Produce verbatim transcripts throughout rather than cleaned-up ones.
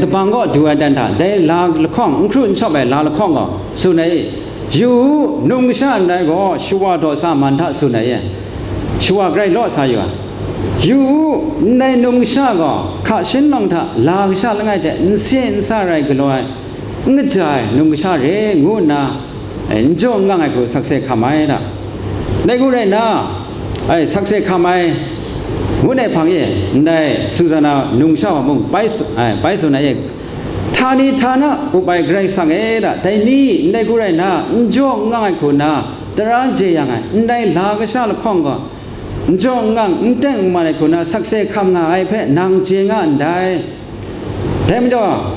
Kabang kaw du ai dan hta, dai la lahkawng, n hkru n shawp ai la lahkawng gaw, tsun ai, yu u, numsha ndai gaw shawa daw sa man hta tsun ai, shawa grai law sa yu ai. Yu u, ndai numsha gaw hka shin lawng hta la kasha langai hte n se n sa rai galaw ai, n kaja ai numsha re, ngu nna, e, n jaw n ngang ai hku sakse hkam ai hta. Dai hku rai nna, e, sakse hkam ai ngut ai hpang e, ndai Susanna numsha wa mung bai tsu-, e, bai tsun ai e, htani htana up ai Karai Kasang e hta, dai ni ndai hku rai nna, n jaw n ngang ai hku nna, tara jeyang ai, ndai la kasha lahkawng gaw, n jaw n ngang, n teng n man ai hku nna sakse hkam nga ai hpe nang chye nga ndai. Dai majaw,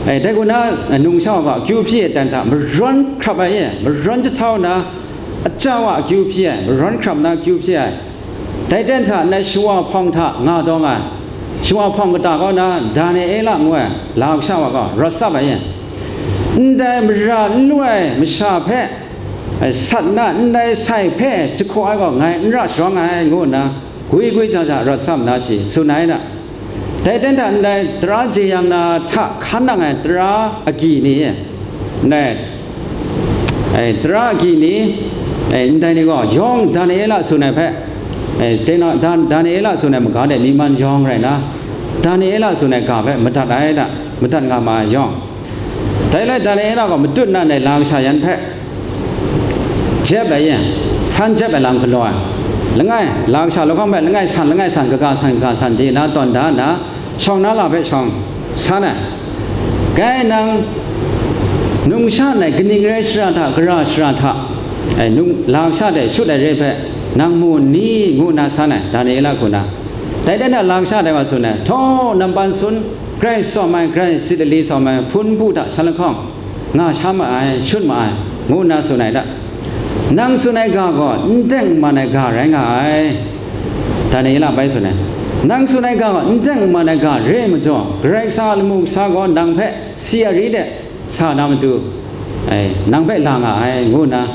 e, dai hku nna, e, numsha wa gaw akyu hpyi ai dan hta marawn hkrap ai e, marawn jahtau nna, aja wa akyu hpyi ai, marawn hkrap nna akyu hpyi ai. Dai dan hta ndai shawa hpawng hta nga dawng ai, shawa hpawng kata kaw na Daniela ngu ai la kasha wa gaw rawt tsap ai e, ndai mara n lu ai masha hpe, e, sat nna ndai sai hpe jahkaw ai gaw ngai n ra sharawng ai, ngu nna gwi gwi ja ja rawt tsap nna shi tsun ai hta. Dai dan hta ndai tara jeyang na hta hkan nang ai tara agyi ni, ndai, e, tara agyi ni, e, ndai ni gaw yawng Daniela tsun ai hpe, e, tena-, Dan-, Daniela tsun ai maga de myi man yawng rai nna, Daniela tsun ai ga hpe madat ai hta, madat nga ma ai yawng. Dai lai Daniela gaw matut nna ndai la kasha yan hpe jep ai e, san jep ai lam galaw ai. Langai, la kasha lahkawng hpe langai san, langai san, kaga san, kaga san di na tawn da nna, shawng na la hpe shawng san ai. Gai nang, numsha ndai kaning rai shara hta, gara shara hta, e, num-, la kasha de shut ai re hpe, nang mu n ni? Ngu nna san ai, Daniela hku na. Dai dan hta la kasha dai wa tsun ai, htaw, nang pan sun, Karai tsawm ai, Karai sit lali tsawm ai hpun hpu hta shan lahkawng nga sha ma ai, shut ma ai, ngu nna tsun ai hta, nang tsun ai ga gaw n teng n man ai ga rai nga ai, Daniela bai tsun ai. Nang tsun ai ga gaw n teng n man ai ga re ai majaw, Karai Kasang a lamu kasa gaw nang hpe si ari de sa na matu, e, nang hpe la nga ai, ngu nna,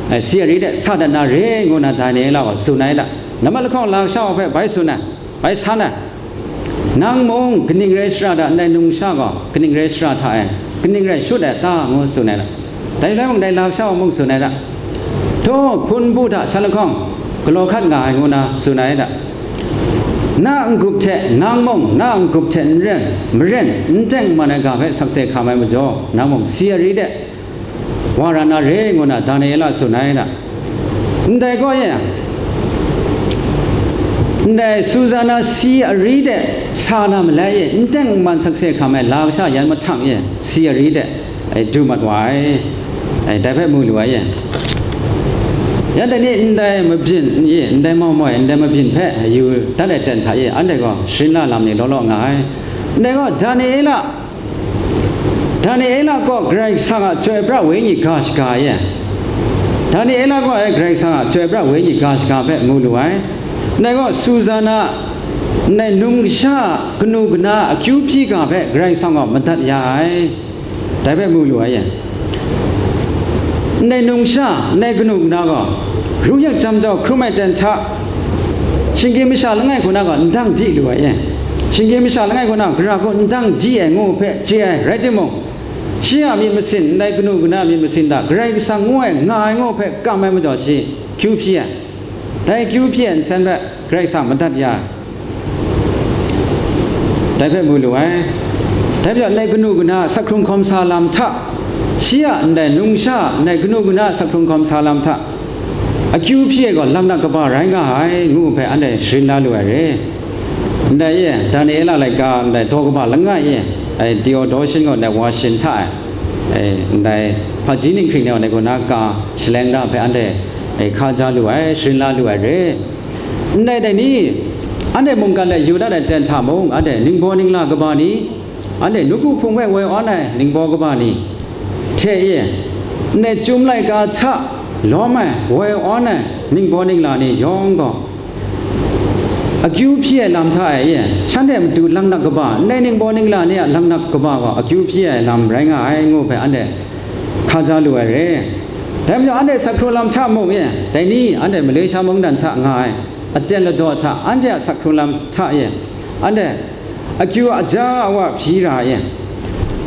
e, si ari de sa dat na re, ngu nna Daniela gaw tsun ai hta, nambat lahkawng la kasha wa hpe bai tsun ai. Bai san ai, nang mung kaning rai shara hta ndai numsha gaw kaning rai shara hta e, kaning rai shut ai ta? Ngu tsun ai hta. Dai rai mung dai la kasha wa mung tsun ai hta, htaw, hpun hpu hta shan lahkawng galaw hkat nga ai, ngu nna tsun ai hta. Na a n-gup hte nang mung na a n-gup hte n ren, maren, n teng n man ai ga hpe sakse hkam ai majaw, nang mung si ari de wa ra na re, ngu na Daniela tsun ai hta. Ndai gaw e, ndai Susanna si ari de sa na malai e, n teng n man sakse hkam ai la kasha yan mahtang e, si ari de, e, du mat wa ai, e, dai hpe mu lu ai e. Yan dai ni ndai mabyin e, ndai mau moi, ndai mabyin hpe yu dat ai ten hta e, anhte gaw sharin la lam ni law law nga ai. Ndai gaw Daniela, Daniela kaw Karai Kasang a Chyoi Pra Wenyi ga shaga e, Daniela kaw e Karai Kasang a Chyoi Pra Wenyi ga shaga hpe mu lu ai. Ndai gaw Susanna, ndai numsha a kanu kana a akyu hpyi ga hpe Karai Kasang gaw madat ya ai, dai hpe mu lu ai e. Ndai numsha, ndai kanu kana gaw, ru yak jam jau hkrum ai ten hta, shinggyim masha langai hku na gaw ndang di lu ai e. Shinggyim masha langai hku na gara hku ndang di ai ngu hpe chye ai rai timung, shi a myit masin, ndai kanu kana a myit masin hta Karai Kasang ngu ai, nga ai ngu hpe kam ai majaw shi akyu hpyi ai. Dai akyu hpyi ai nsen hpe Karai Kasang madat ya ai. Dai hpe mu lu ai. Dai majaw, ndai kanu kana a sak hkrung hkawm sa lam hta, shi a ndai numsha, ndai kanu kana a sak hkrung hkawm sa lam hta, akyu hpyi ai gaw laknak kaba rai nga ai, ngu hpe anhte sharin la lu ai re. Ndai e, Daniela laika ndai daw kaba langai e, ai Theodotion gaw ndai wa shin hta ai, e, ndai hpaji ninghkring ni gaw ndai kaw na ka shaleng da hpe anhte, e, hkaja lu ai, sharin la lu ai re. Ndai dai ni, anhte mungkan de yu dat ai ten hta mung, anhte ningbaw ningla kaba ni, anhte nawku hpung hpe woi awn ai ningbaw kaba ni hte e, ndai chyum laika hta lawm ai woi awn ai ningbaw ningla ni yawng gaw, akyu hpyi ai lam hta e, shanhte matu laknak kaba, ndai ningbaw ningla ni a laknak kaba gaw akyu hpyi ai lam rai nga ai, ngu hpe anhte hkaja lu ai re. Dai majaw, anhte sak hkrung lam hta mung e, dai ni anhte Malaysia mungdan hta nga ai aten ladaw hta, anhte a sak hkrung lam hta e, anhte akyu aja awa hpyi ra e,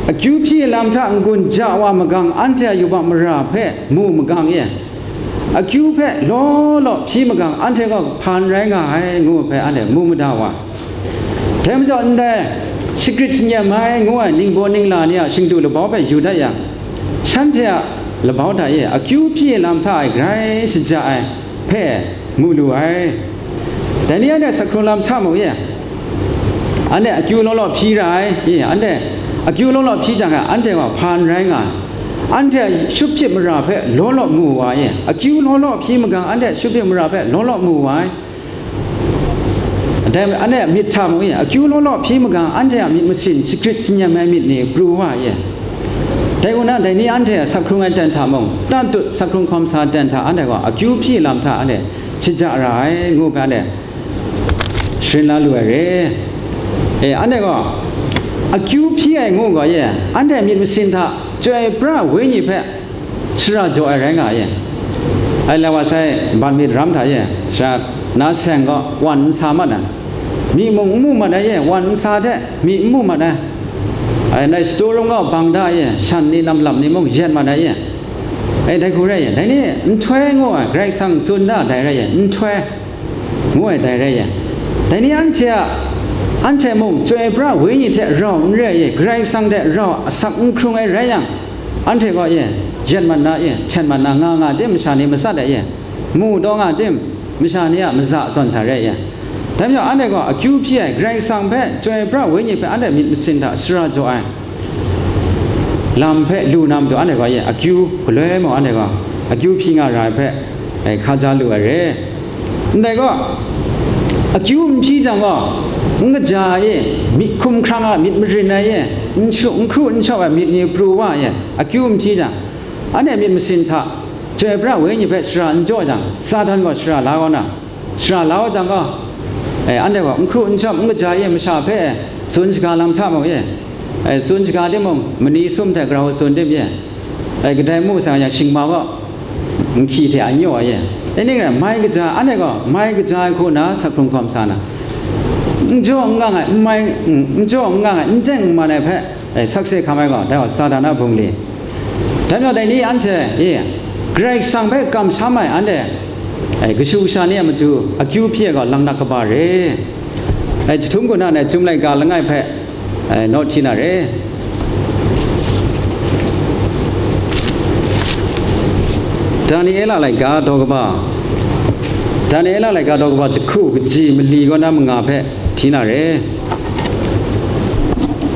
Akyu hpyi lam hta n-gun ja wa magang anhte a yubak mara hpe mu magang e, akyu hpe law law hpyi magang anhte gaw hpan rai nga ai, ngu hpe anhte mu mada wa. Dai majaw ndai shagrit sanyam ai ngu ai ningbaw ningla ni a shingdu labau hpe yu dat yang, shanhte a labau hta e akyu hpyi lam hta e grai shaja ai hpe mu lu ai. Dai ni anhte sak hkrung lam hta mung e, anhte akyu law law hpyi ra ai, e, anhte akyu law law hpyi jang e, anhte gaw hpan rai nga ai. Anhte a shut hpyit mara hpe law law mu wa ai, akyu law law hpyi magang anhte shut hpyit mara hpe law law mu wa ai. Dai anhte a myit hta mung e, akyu law law hpyi magang anhte a myit masin shagrit sanyam ai myit ni pru wa ai. Dai kaw na, dai ni anhte a sak hkrung ai ten hta mung, tan tut sak hkrung hkawm sa ten hta anhte gaw akyu hpyi lam hta anhte shaja ra ai, ngu hpe anhte sharin la lu ai re. E, anhte gaw akyu hpyi ai ngu gaw e, anhte myit masin hta Chyoi pra Wenyi hpe shara jaw ai rai nga e. Ai, lai wa sai, ban myit ram hta e, sara na seng gaw wan n sa mat ai, myi mung n mu mat ai e, wan n sa hte myi n mu mat ai. Ai, ndai shatu rum gaw bang da e, shan ni namlap ni mung yet mat ai e. Ai, dai hku rai e, dai ni nhtoi ngu ai, Karai Kasang tsun da dai rai e, nhtoi ngu ai dai rai e. Dai ni anhte a, anhte mung Chyoi pra Wenyi hte rau n re ai e, Karai Kasang hte rau asak n hkrung ai rai yang, anhte gaw e, jet mat na e, hten mat na nga nga tim masha ni matsat ai e, mu taw nga tim masha ni a maza zawn sa re ai e. Dai majaw anhte gaw akyu hpyi ai, Karai Kasang hpe, Chyoi pra Wenyi hpe anhte myit masin hta shara jaw ai lam hpe lu na matu anhte gaw e, akyu galoi mung anhte gaw akyu hpyi nga ra ai hpe, e, hkaja lu ai re. Ndai gaw, akyu n hpyi jang gaw, n kaja ai e, myit hkum hkrang a myit marin ai e, n shu n hkru n shawp ai myit ni pru wa ai e, akyu n hpyi jang, anhte myit masin hta Chyoi pra Wenyi hpe shara n jaw jang, Satan gaw shara la kau na, shara la kau jang gaw, e, anhte gaw n hkru n shawp n kaja ai e, masha hpe, e, tsun shaga lam hta mung e, e, tsun shaga timung, mani sum hte grau tsun tim e, e, kadai mu sa yang, shingmau gaw nhki hte a nyaw ai e. E ning rai, mai kaja, anhte gaw mai kaja ai hku na sak hkrung hkawm sa na, n jaw n ngang ai, n mai, n jaw n ngang ai, n teng n man ai hpe, e, sakse hkam ai gaw, dai gaw Satan a bungli. Dai majaw dai ni anhte e, Karai Kasang hpe kamsham ai anhte, e, kashu kasha ni a matu akyu hpyi ai gaw, langnak kaba re. E, jahtum kaw na e, Chyum laika langai hpe, e, naw hti na re. Daniela laika daw kaba, Daniela laika daw kaba jahku kaji mali kaw na manga hpe hti na re.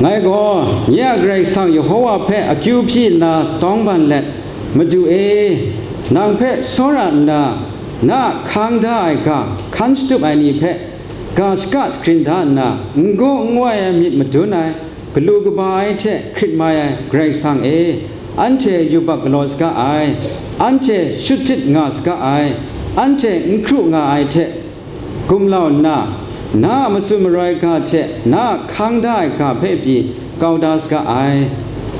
Ngai gaw, nye a Karai Kasang Yehowa hpe akyu hpyi nna tawng ban let, Madu e, nang hpe tsawra nna, na a hkang da ai ga hkan shatup ai ni hpe, ga shaka jahkrin da nna, n gaw n wai ai myit madun ai, galu kaba ai hte hkrit mai ai Karai Kasang e, anhte yubak galaw saga ai, anhte shut hpyit nga saga ai, anhte n hkru nga ai hte gumlau nna, na a matsun maroi ga hte na a hkang da ai ga hpe pyi kau da saga ai.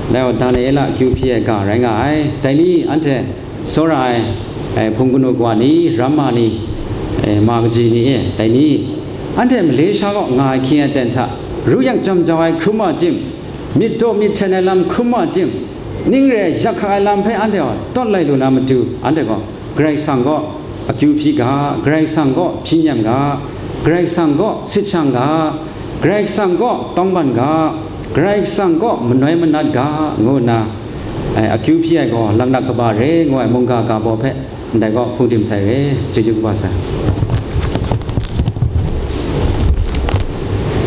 Dai gaw Daniela akyu hpyi ai ga rai nga ai. Dai ni anhte tsawra ai, ai, hpung kanu kawa ni, ramma ni, e, ma kaji ni e, dai ni, anhte Malaysia kaw nga ai hkying aten hta, ru yak jam jau ai hkrum wa tim, myit daw myit hten ai lam hkrum wa tim, ning re yak hkak ai lam hpe anhte gaw tawt lai lu na matu, anhte gaw Karai Kasang kaw akyu hpyi ga, Karai Kasang kaw hpyi nyam ga, Karai Kasang kaw sit shang ga, Karai Kasang kaw tawng ban ga, Karai Kasang kaw manoi manat ga, ngu nna, ai, akyu hpyi ai gaw langnak kaba re ngu ai mungga ga baw hpe ndai kaw hpung dim sai re, chyeju kaba sai.